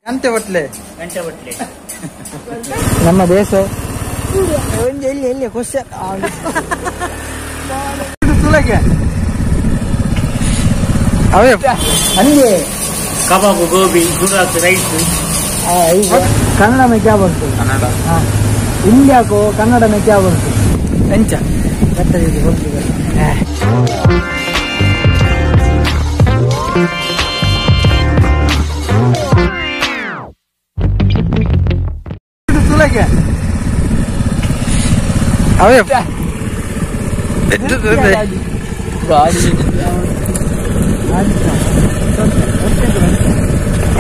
ಗಂಟೆ ಬಟ್ಲೆ ಗಂಟೆ ಬಟ್ಲೆ ನಮ್ಮ ದೇಶ ಒಂದು ಎಲ್ಲಿ ಎಲ್ಲಿ ಕ್ವಶನ್ ತುಲಗೆ ಅವೇ ಹಂಗೆ ಕಬಾಬು ಗೋಬಿ ಗುರಾಕ್ ರೈಸ್ कन्नड़ में क्या बोलते हैं? कन्नड़। हाँ, इंडिया को कन्नड़ में क्या बोलते हैं? ಎಂಚ ಅವೇ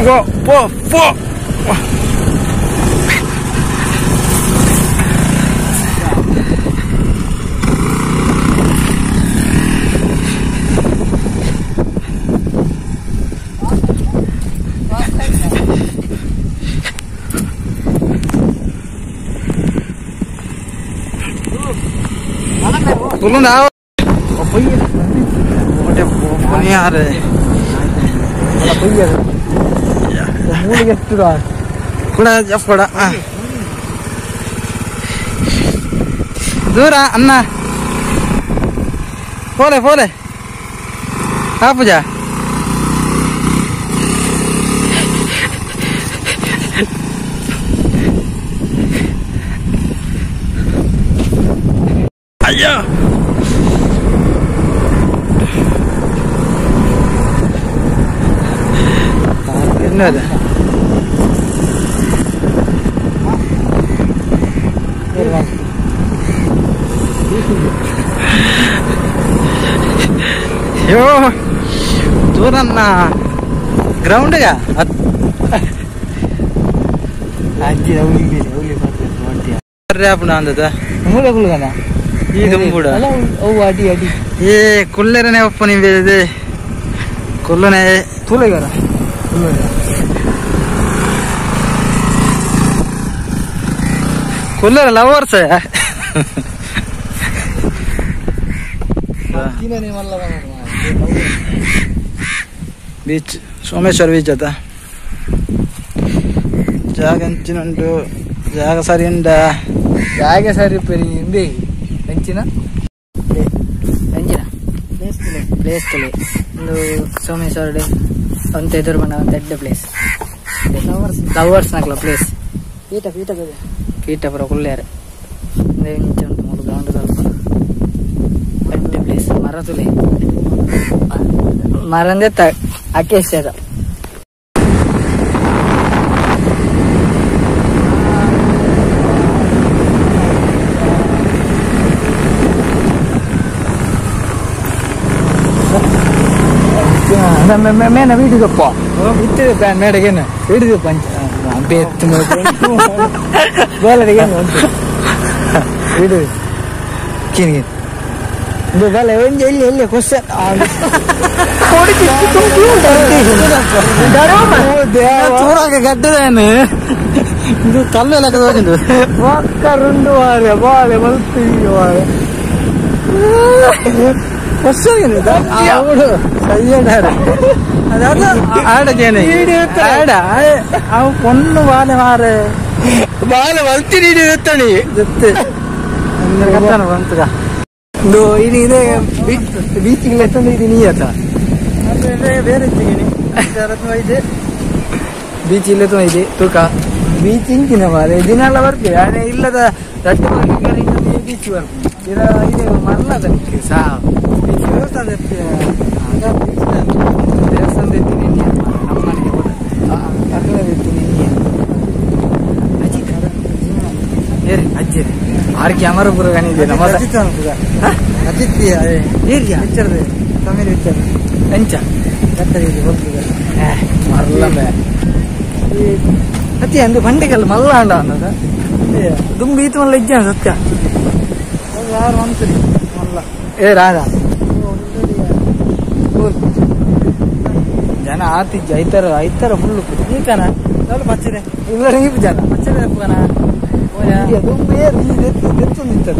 ಗೋ ಪೋ ಪೋ ದೂರ ಅನ್ನ ಪೋಲೆ ಪೋಲೆ ಹಾ ಪೂಜಾ ಅಯ್ಯೋ என்னது ಅಯ್ಯೋ ದೂರನ್ನ ಗ್ರೌಂಡ್ಗ ಅಡಿ ಅಡಿ ಏ ಕುಲ್ಲೆರನೆ ಒಪ್ಪ ನಿಂಬೆ ಕುಲ್ಲನೆ ತುಲೆಗರ ಕುಲ್ಲರ ಲವರ್ಸ್ ಬೀಚ್ ಸೋಮೇಶ್ವರ ಬೀಚ್ ಆತ ಜಾಗ ಎಂಚಿನುಂಟು ಜಾಗ ಸರಿ ಉಂಡ ಜಾಗ ಸರಿ ಪೆರಿ ಇಂದೆ ಎಂಚಿನ ಎಂಚಿನ ಪ್ಲೇಸ್ ತುಲೆ ಒಂದು ಸೋಮೇಶ್ವರ ಡೇ ಅಂತ ಎದುರು ಬಂದ ಒಂದು ದೊಡ್ಡ ಪ್ಲೇಸ್ ಲವರ್ಸ್ ನಕಲ ಪ್ಲೇಸ್ ಪೀಠ ಪೀಠ ಪೀಠ ಪುರ ಕುಲ್ಲೇರು ಇಂಚ ಉಂಟು ಮೂರು ಗ್ರೌಂಡ್ ಸ್ವಲ್ಪ ದೊಡ್ಡ ಪ್ಲೇಸ್ ಮರ ತುಲೆ ಮರಂದೆ ಅಕೇಶ ಮೇನ ವೀಡಿದಪ್ಪ ಇತ್ತಿದೆ ಮೇಡಗೇನು ಹಿಡಿದು ಪಂಚ ಬೇತ್ತು ಬೇಲಡಿಗೇನು ಉಂಟು ಹಿಡು ಕಿನ್ಗಿ ಇದು ಬೇಲೆ ಒಂಜಿ ಎಲ್ಲಿ ಎಲ್ಲಿ ಕ್ವಶನ್ ಚೂರಾಗ ಗಡ್ಡದೇನು ಇದು ಕಲ್ಲು ಎಲ್ಲ ಹೋಗಿದ್ದು ಒಕ್ಕರುಂಡು ವಾರೆ ಬಾಳೆ ಮಲ್ತಿ ವಾರೆ ಅವು ಪೊಣ್ಣು ಬಾಲೆ ಮಾರೆ ಬಾಲೆ ಮಲ್ತಿ ಎತ್ತಣಿ ಜೊತೆ ಬಂತಗ ಇದು ಇದೆ ಬೀಚ್ ಎತ್ತಂದ್ರೆ ಇದು ನೀ ಆತ ಬೇರೆ ಇದೆ ಬೀಚ್ ಇಲ್ಲ ಇದೆ ತೂಕ ಬೀಚ್ ಇಂಚಿನ ಮಾರೆ ದಿನ ಬರ್ತೀವಿ ಅದೇ ಇಲ್ಲದ ದಟ್ಟ ಬೀಚ್ ಬರ್ತೀವಿ ಇದೆ ಮರಲದ ಸಾ ದೇವಸ್ಥಾನ ದೇವಸ್ಥಾನದ ಎತ್ತಿ ನಮ್ಮನೆಗೆ ಎತ್ತಿ ಏರಿ ಅಜ್ಜಿ ಆರು ಕ್ಯಾಮರಾ ಪೂರ ಕಾಣಿದೆ ನಮ್ಮ Ajith Ajith area picture Tamil picture ಎಂಚ ಮರಲ ಅತಿ ಅಂದು ಬಂಡೆಕಲ್ಲು ಮಲ್ಲ ಅಂಡ ಅನ್ನದ ದುಂಬು ಈತ ಮಲ್ಲ ಇಜ್ಜ ಸತ್ಯ ಯಾರು ಅಂತೀರಿ ಮಲ್ಲ ಏ ರಾಧಾ ಜನ ಆತಿಜ್ಜ ಐತರ ಐತರ ಫುಲ್ ಈತನ ಸ್ವಲ್ಪ ಪಚ್ಚಿದೆ ಇಲ್ಲ ನೀವು ಜನ ಪಚ್ಚಿದೆ ತಪ್ಪುಗನ ದುಂಬು ಏರು ಎತ್ತು ನಿಂತದ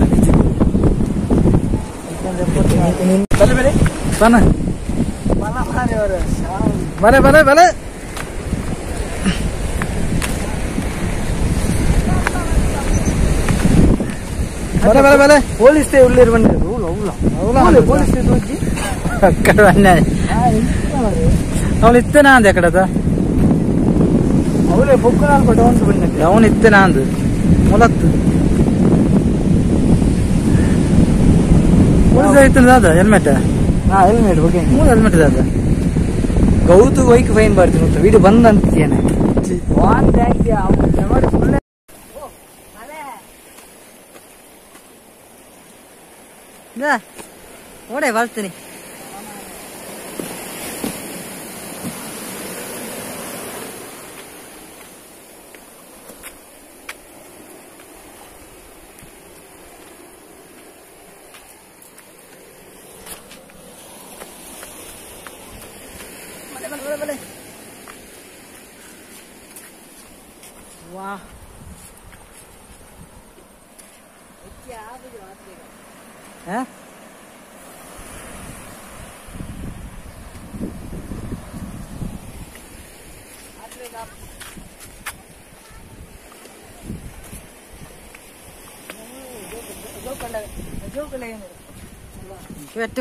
ಬಲೆ ಬಲೆ ಬನ ಬಲೆ ಬಲೆ ಬಲೆ ಬಲೆ ಬಲೆ ಬಲೆ ಪೊಲೀಸ್ ಉಳ್ಳೇರು ಬಂದಿರು ಅವಳ ಪೊಲೀಸ್ ತೂಜಿ ಅಕ್ಕಡ ಬಂದ ಅವಳು ಇತ್ತೇನಾ ಅಂದೆ ಅಕ್ಕಡದ ಅವಳೇ ಬೊಕ್ಕನಾಲ್ ಡೌನ್ ಬಂದ ಡೌನ್ ಇತ್ತೇನಾ ಅಂದು ಮೊಲತ್ತು ಪೊಲೀಸ್ ಐತನ ದಾದ ಹೆಲ್ಮೆಟ್ ಹಾ ಹೆಲ್ಮೆಟ್ ಓಕೆ ಮೂರು ಹೆಲ್ಮೆಟ್ ದಾದ ಗೌತು ಬೈಕ್ ಫೈನ್ ಬರ್ತೀನಿ ಅಂತ ವಿಡಿಯೋ ಬಂದ್ ಅಂತೀಯನೆ ವಾನ್ thank you full ಓಡೆ ಬರ್ತೀನಿ ವಾ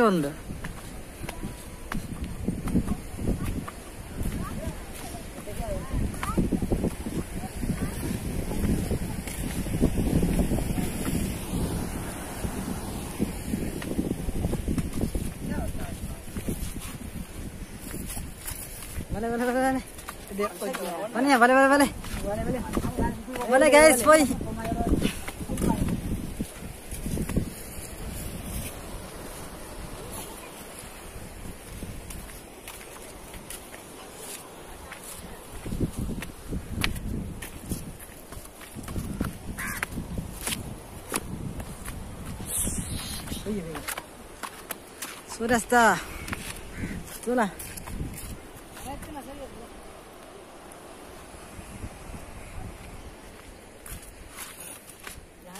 ಉಂಡು ಬಲೆ ಬಲೆ ಬಲೆ ಬಲೆ ಬಲೆ ಬಲೆ ಬಲೆ ಬಲೆ ಗೈಸ್ ಪೋಯ್ ಸೂರ್ಯಾಸ್ತ ತೂಲ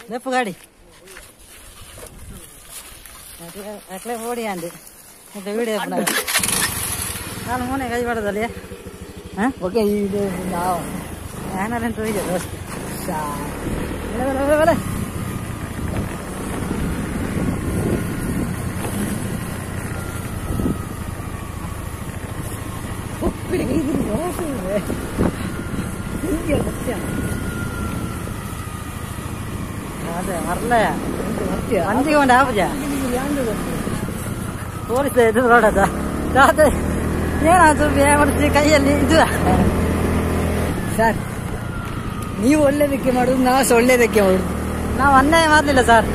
ನೆಪ್ಪು ಗಾಡಿ ಅಟ್ಲೇ ಓಡಿ ಅಂದೆ ಮತ್ತೆ ವಿಡಿಯೋ ನಾನು ಮೋನೆ ಕೈ ಬಡದಲ್ಲಿ ಹಾಂ ಓಕೆ ಇದು ನಾವು ಏನಾರಂತೂ ಇದೆ ದೋಸ್ತಿ ಬಲೆ ಬಲೆ ಬಲೆ ಬಲೆ ಅದೇ ಮರಲ ಅಂಜಿಗೆ ಒಂದು ಆಪುಜ ಪೊಲೀಸ್ ಇದು ರೋಡದ ತಾತ ಏನಾಯ್ತು ಮಾಡ್ತೀವಿ ಕೈಯಲ್ಲಿ ಇದು ಸರ್ ನೀವು ಒಳ್ಳೇದಕ್ಕೆ ಮಾಡುದು ನಾವು ಸಹ ಒಳ್ಳೇದಕ್ಕೆ ಮಾಡುದು ನಾವು ಅನ್ಯಾಯ ಮಾಡಲಿಲ್ಲ ಸರ್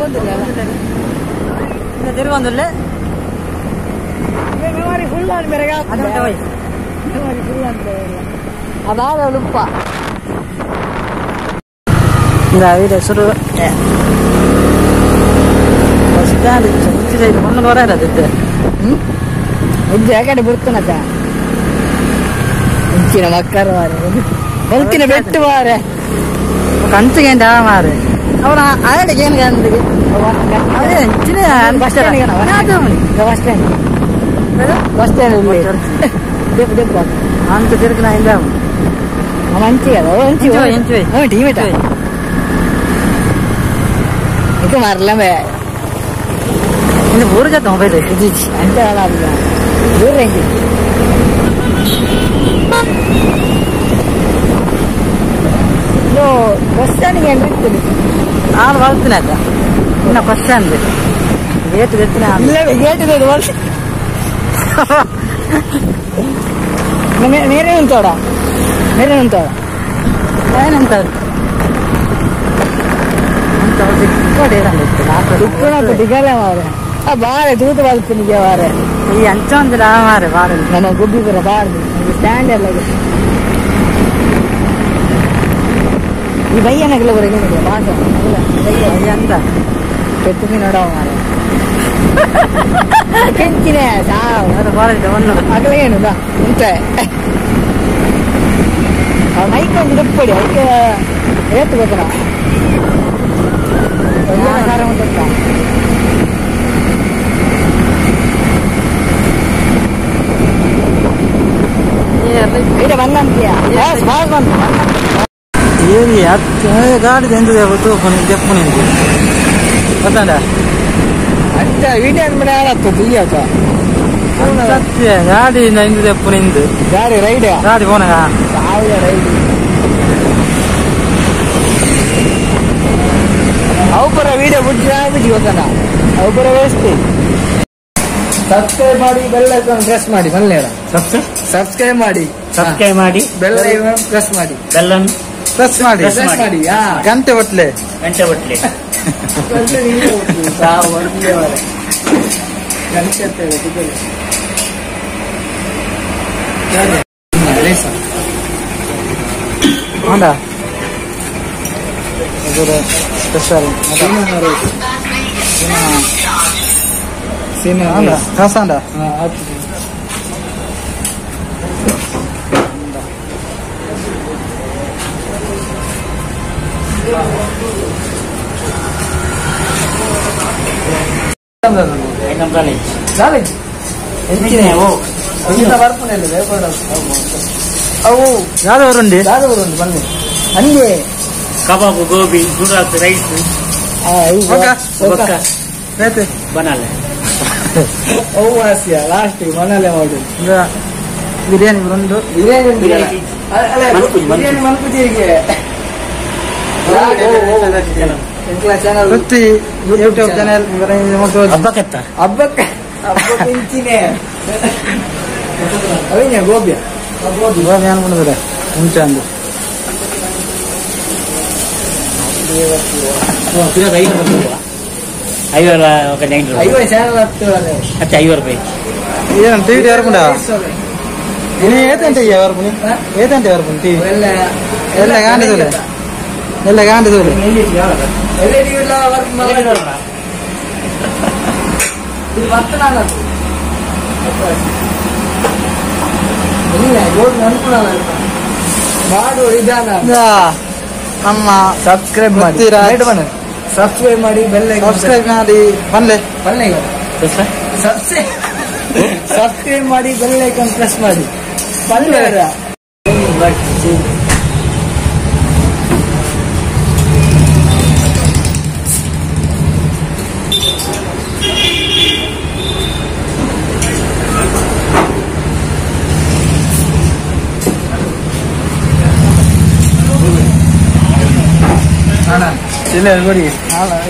ಬಂದಿಲ್ಲ ತಿರುಗೊಂದಿಲ್ಲ ಮೆಮೊರಿ ಫುಲ್ ಆದ್ಮೇಲೆ ಮೆಮೊರಿ ಫುಲ್ ಅಂತ ಅದಾದ ಉಪ್ಪ ಶುರು ಬಸ್ ಸ್ಟ್ಯಾಂಡ್ ಮುಂಚೆ ಸೈಡ್ ಮೊನ್ನೆ ಬರ ಇರೋದಿದ್ದೆ ಹ್ಮ್ ಉಜ್ಜೆ ಯಾಕಡೆ ಬಿಡ್ತಾನದ ಮುಂಚಿನ ಮಕ್ಕಳು ಮಾರೆ ಬಲ್ತಿನ ಬೆಟ್ಟು ಮಾರೆ ಕಂಚಿಗೆ ಮಾರೆ ಅವರ ಆಯಡಿಗೆ ಏನು ಕಂದಿಗೆ ಅದೇ ಹೆಚ್ಚಿನ bus stand bus stand bus stand ದೆಪ್ಪು ದೆಪ್ಪು ಅಂತ ತಿರುಗಿನ ಇಂದ ಮಂಚಿ ಅದ ಮಂಚಿ ಎಂಚು ಟೀಮೇಟ ಇದು ಮಾರಲ್ಲ ಇನ್ನು ಊರು ಜೊತೆ ಮೊಬೈಲ್ ಅಂತ ದೂರ ಹೆಂಗೆ ಬಸ್ ಸ್ಟ್ಯಾಂಡಿಗೆ ಇರ್ತದೆ ನಾನು ಬರ್ತೀನಿ ಅಕ್ಕ ಇನ್ನು bus stand gate ಗೊತ್ತಿನ ಇಲ್ಲ ಗೇಟ್ ಇದೆ ವರ್ಷ ಮೇರೆ ಉಂಟೋಡ ಮೇರೆ ಉಂಟೋಡ ಏನಂತ ದಿಗಲ ಮಾರೆ ಆ ಬಾರೆ ತೂತು ಬಲ್ತೀನಿ ಬಾರೆ ಈ ಅಂಚೊಂದಿಲ್ಲ ಮಾರೆ ಬಾರೆ ನನ್ನ ಗುಬ್ಬಿ ಬರ ಬಾರ್ದು ಸ್ಟ್ಯಾಂಡ್ ಎಲ್ಲ ಇದೆ. ಈ ಬಯ್ಯನಗಲ ಬರಗೆ ಬಾಟ ಅಂತ ಕೆತ್ತಿನಿ ನೋಡವ ಮಾರೆ ಕೆಂಚಿನ ಸಾವು ಅದು ಬಾರೆ ಒಂದು ಅಗಲ ಏನು ಬಾ ಉಂಟ ಮೈಕ್ ಒಂದು ದಪ್ಪಡಿ ಅದಕ್ಕೆ ಏತು ಗೊತ್ತನ ಉಂಟು ಬಂದಂತೀಯ ಬಾಸ್ ಬಂತು. ಏರಿ ಹತ್ತು ಗಾಡಿ ಎಂತ ತೂಪುನಿ ದೆಪ್ಪುನಿ ಗೊತ್ತಂಡ ಅಂಚ ವಿಡಿಯೋ ಮನೆ ಹಾಳಾಗ್ತದೆ ಇಯ್ಯಾಕ ಸತ್ಯ ಗಾಡಿ ಇಂದು ದೆಪ್ಪುನಿ ಇಂದು ಗಾಡಿ ರೈಡ್ ಗಾಡಿ ಪೋನಗ ಸಾವಿರ ರೈಡ್ ಅವು ಪರ ವಿಡಿಯೋ ಬಿಟ್ಟು ಬಿಟ್ಟು ಗೊತ್ತಲ್ಲ ಅವು ಪರ ವೇಸ್ಟ್. ಸಬ್ಸ್ಕ್ರೈಬ್ ಮಾಡಿ bell icon press ಮಾಡಿ ಮಲ್ಲೇರ. ಸಬ್ಸ್ಕ್ರೈಬ್ ಮಾಡಿ, ಸಬ್ಸ್ಕ್ರೈಬ್ ಮಾಡಿ, bell icon press ಮಾಡಿ, ಬೆಲ್ ಅನ್ನು ಪ್ರೆಸ್ ಮಾಡಿ, ಪ್ರೆಸ್ ಮಾಡಿ. ಗಂಟೆ ಒಟ್ಲೆ, ಗಂಟೆ ಒಟ್ಲೆ, ಗಂಟೆ ಸ್ಪೆಷಲ್ ಕಾಸಾಂಡ. ಯಾವ್ದವರುಂಡಿ ಯಾವ್ದವರುಂಡು ಬನ್ನಿ ಹಂಗೆ ಕಬಾಬು ಗೋಬಿ ಗುರಾಸ್ ರೈಸ್ ಬನಾಲೆ ಅವು ಲಾಸ್ಟ್ ಮನಾಲೆ ಮಾಡು ಬಿರಿಯಾನಿ ಉಂಡು. Biryani biryani ಮನ್ಪುಜೀರಿಗೆ channel YouTube channel ಹಬ್ಬಕ್ಕತ್ತ ಹಬ್ಬಕ್ಕೆ ಹಬ್ಬಕ್ಕೆ ಇಂಚಿನೇ ಅವಿನ ಗೋಬಿಯ ಗೋಬಿ ಅನ್ಕೊಂಡಿದ್ರೆ ಮುಂಚೆ ಅಂದು ಐವತ್ತು ರೂಪಾಯಿ ಏನು ಟಿವಿ ಯಾರು ಏತಂತೆ ಯಾರು ಏತಂತೆ ಯಾರು ಟಿವಿ ಎಲ್ಲ ಗಾಂಡಿದೋಲೆ ಎಲ್ಲ ಗಾಂಡಿದೋಲೆ ನಮ್ಮ ಸಬ್ಸ್ಕ್ರೈಬ್ ಮಾಡಿ, ಸಬ್ಸ್ಕ್ರೈಬ್ ಮಾಡಿ, ಬೆಲ್ ಸಬ್ಸ್ಕ್ರೈಬ್ ಮಾಡಿ, ಬನ್ಲೆ ಬನ್ಲೆ ಸಬ್ಸ್ಕ್ರೈಬ್ ಮಾಡಿ, bell icon press ಮಾಡಿ, ಬನ್ಲೆ. ಇಲ್ಲ ಕೊಡಿ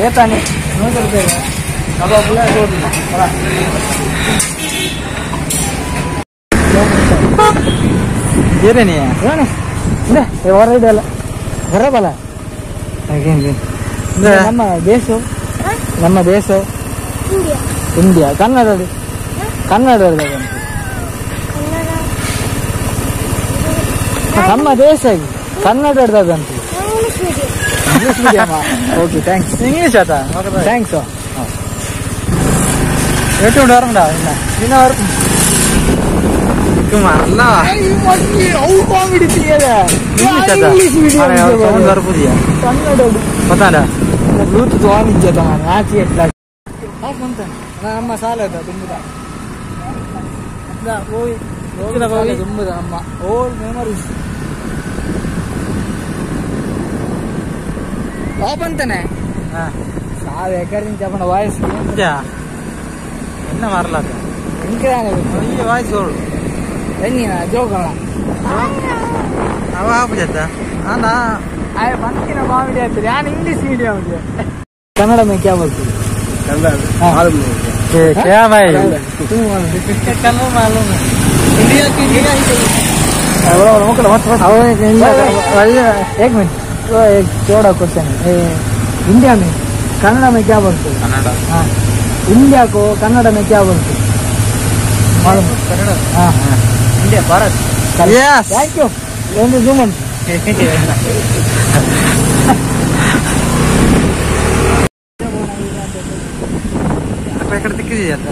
ಏತಾನೆ 100 ರೂಪಾಯಿ ಕಬಾಬುಲ ಗೋಬಿ. ಏನೇ ಹೊರಡಲ್ಲ ಹೊರಬಲ್ಲ. ನಮ್ಮ ದೇಶ, ನಮ್ಮ ದೇಶ ಇಂಡಿಯಾ. ಕನ್ನಡ ಕನ್ನಡ ನಮ್ಮ ದೇಶ Kannada English medium. Okay thanks. English ಆತ thanks. ಎಷ್ಟು ಉಂಟು ಇನ್ನ ಅಲ್ಲ ಕಾಮಿಡಿ ಕನ್ನಡ ಗೊತ್ತಾಡ ಬ್ಲೂಟೂತ್ ಆನ್ ಇಜ್ಜದ ಆಚೆ ಎಟ್ಲ ನಮ್ಮ ಸಾಲ ಅದ ತುಂಬುದ ತುಂಬುದ ನಮ್ಮ ಓಲ್ಡ್ ಮೆಮೊರೀಸ್ ಓಪನ್ ತಾನೆ ಸಾವು ಎಕರೆ చెప్పండి ವಾಯ್ಸ್ என்ன வரல ఇంకా ವಾಯ್ಸ್ ಎನ್ನಿನ ಜೋಕಲ್ಲ ಅವ ಆಪುಜತ್ತ ಅಣ್ಣ आए ಬಂಕಿನ ಕಾಮಿಡಿ ಆಯ್ತು. ನಾನು ಇಂಗ್ಲಿಷ್ ಮೀಡಿಯಂ कन्नड़ में क्या बोलते हैं? कन्नड़ मालूम नहीं क्या भाई कन्नड़ मालूम है. इंडिया की एक मिनट, तो एक छोटा क्वेश्चन है. इंडिया में कन्नड़ में क्या बोलते हैं? कन्नड़। हाँ, इंडिया को कन्नड़ में क्या बोलते हैं मालूम? कन्नड़। हाँ India Bharat. Yes thank you. Zoom ఎక్కడ తిక్కిది అంత.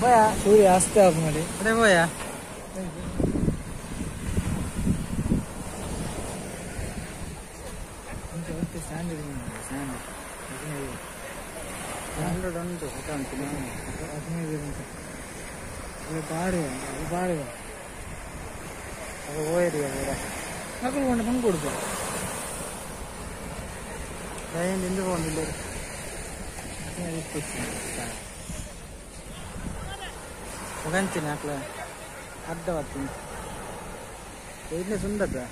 ಹೋಯ ಸೂರ್ಯ ಅಸ್ತ ಆಫ್ ಮಾಡಿ ಅದೇ ಹೋಯ ಸ್ಟ್ಯಾಂಡ್ ಸ್ಟ್ಯಾಂಡ್ 100 ಉಂಟು 15 ಉಂಟು ಬಾರಿ ಬಾರಿ ಅದು ಹೋಯರಿ ಅವರ ಮಕ್ಕಳು ಕೊಂಡು ಬಂದು ಕೊಡುದು ದಯವಿಟ್ಟು ಇಂದು ಹೋಗಿಲ್ಲ ಮುಗಂಚಿನ ಹಾಕ್ಲ ಅಡ್ಡ ಬರ್ತೀನಿ ಇಲ್ಲೇ ಸುಂದರ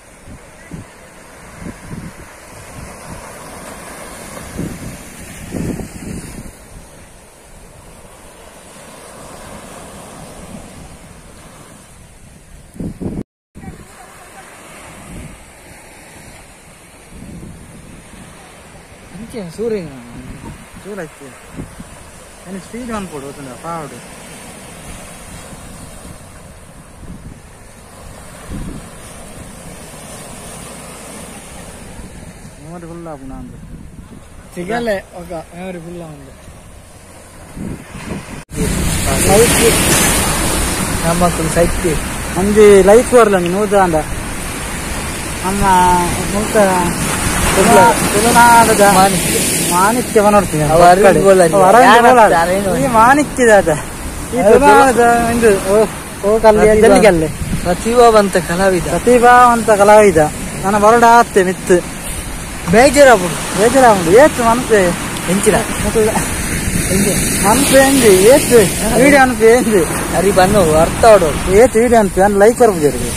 ಸೂರ್ಯ ಚೂರು ಆಯ್ತು ನಾನು ಸ್ಪೀಡ್ ಅನ್ಕೊಡು ಗೊತ್ತುಂಟ ಪಾವಡು ಮೆಮೊರಿ ಫುಲ್ ಆಪುಂಡು ಅಂದು ಸಿಗಲೆ ఒక ಮೆಮೊರಿ ಫುಲ್ ಉಂಡು ನಮ್ಮಕ್ಕಳು ಸೈತಿ ಒಂಜಿ ಲೈಕ್ ಬರ್ಲ ನೂದು ಅಂದ ನಮ್ಮ ಮುಲ್ತ ತುಳುನಾಡದ ಮಾಣಿಕ್ಯ ನೋಡ್ತೀನಿ ಈ ಮಾಣಿಕ್ಯದ ಈ ತುಳುನಾಡದ ಒಂದು ಜಲ್ಲಿಗಲ್ಲೇ ಪ್ರತಿಭಾವಂತ ಕಲಾವಿದ ಪ್ರತಿಭಾವಂತ ಕಲಾವಿದ ನನ್ನ ಬರಡ ಆತ್ತೆ ಮಿತ್ತು ಬೇಜಾರಾಪುಂಡು ಬೇಜಾರಾಪುಂಡು ಏತು ಮನಸ್ಸೆ ಎಂಚಿನ ಮನಸ್ಸು ಎಂಜಿ ಏತು ವಿಡಿಯೋ ಅನ್ಪು ಎಂಜಿ ಅರಿ ಬನ್ನು ಅರ್ಥ ಆಡೋ ಏತು ವಿಡಿಯೋ ಅನ್ಪು ನಾನು ಲೈಕ್ ಕೊರ್ಪುಜರಿಗೆ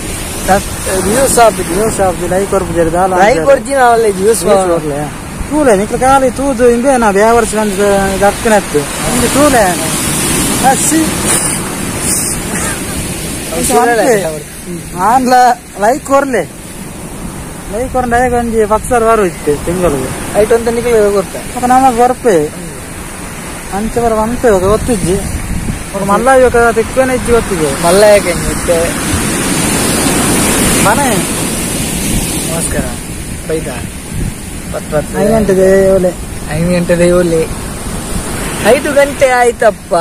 ವ್ಯೂಸ್ ಆಪು ವ್ಯೂಸ್ ಆಪು ಲೈಕ್ ಕೊರ್ಪುಜರಿ ದಾಲ ಲೈಕ್ ಕೊರ್ಜಿನ ಅವಲ್ಲ ವ್ಯೂಸ್ ಬರ್ಲೆ ತೂಲೆ ನಿಕ್ಲ ಖಾಲಿ ತೂದು ಇಂಬೆ ನಾ ಬ್ಯಾವರ್ಸ್ ಬಂದು ದಕ್ಕನತ್ತು ಇಂದು ತೂಲೆ ಹಸಿ ಆನ್ಲ ಲೈಕ್ ಕೊರ್ಲೆ ಲೈಕ್ ಕೊರಂಡ ಒಂಜಿ ಪತ್ಸರ್ ಬರು ಇತ್ತು ತಿಂಗಳಿಗೆ ಐಟ್ ಅಂತ ನಿಕ್ಲ ಗೊತ್ತ ఒక ನಮಗ್ ಬರ್ಪೆ ಅಂಚೆ ಬರ ಬಂತೆ ఒక ಗೊತ್ತಿಜ್ಜಿ ఒక ಮಲ್ಲ ಇವಾಗ ತಿಕ್ಕನೆ ಇಜ್ಜಿ ಗೊತ್ತಿದೆ ಮಲ್ಲ ಯಾಕೆ ಇತ್ತೆ ಮನೆ ನಮಸ್ಕಾರ ಬೈದ ಪತ್ ಪತ್ 5 ಗಂಟೆಗೆ ಒಲೆ 5 ಗಂಟೆಗೆ ಒಲೆ 5 ಗಂಟೆ ಆಯ್ತಪ್ಪ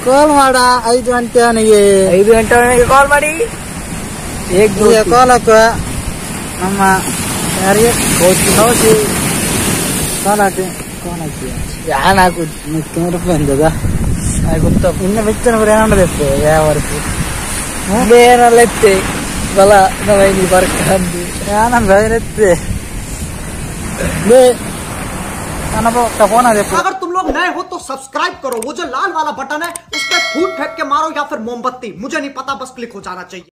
ಕಾಲ್ ಮಾಡ 5 ಗಂಟೆ ಅವನಿಗೆ 5 ಗಂಟೆ ಅವನಿಗೆ ಕಾಲ್ ಮಾಡಿ ಹೇಗೆ ಕಾಲ್ ಹಾಕುವ ನಮ್ಮ ಯಾರಿಗೆ ಕೌಶಿ ಕಾಲ್ ಹಾಕಿ ಕಾಲ್ ಹಾಕಿ ಯಾನ್ ಹಾಕುದು 100 ರೂಪಾಯಿ ಅಂದದ ಗೊತ್ತ ಇನ್ನು ಬೆಚ್ಚನ ಬರೀ ಏನಂದ್ರೆ ಯಾವ ವರ್ಷ ಬೇರೆಲ್ಲ ಎತ್ತೆ ಬಲ ನವೈನಿ ಬರ್ಕ ಅಂದು ಯಾನ ಬೇರೆ अगर तुम लोग नए हो तो सब्सक्राइब करो, वो जो लाल वाला बटन है उस पर फूट फेंक के मारो या फिर मोमबत्ती, मुझे नहीं पता, बस क्लिक हो जाना चाहिए।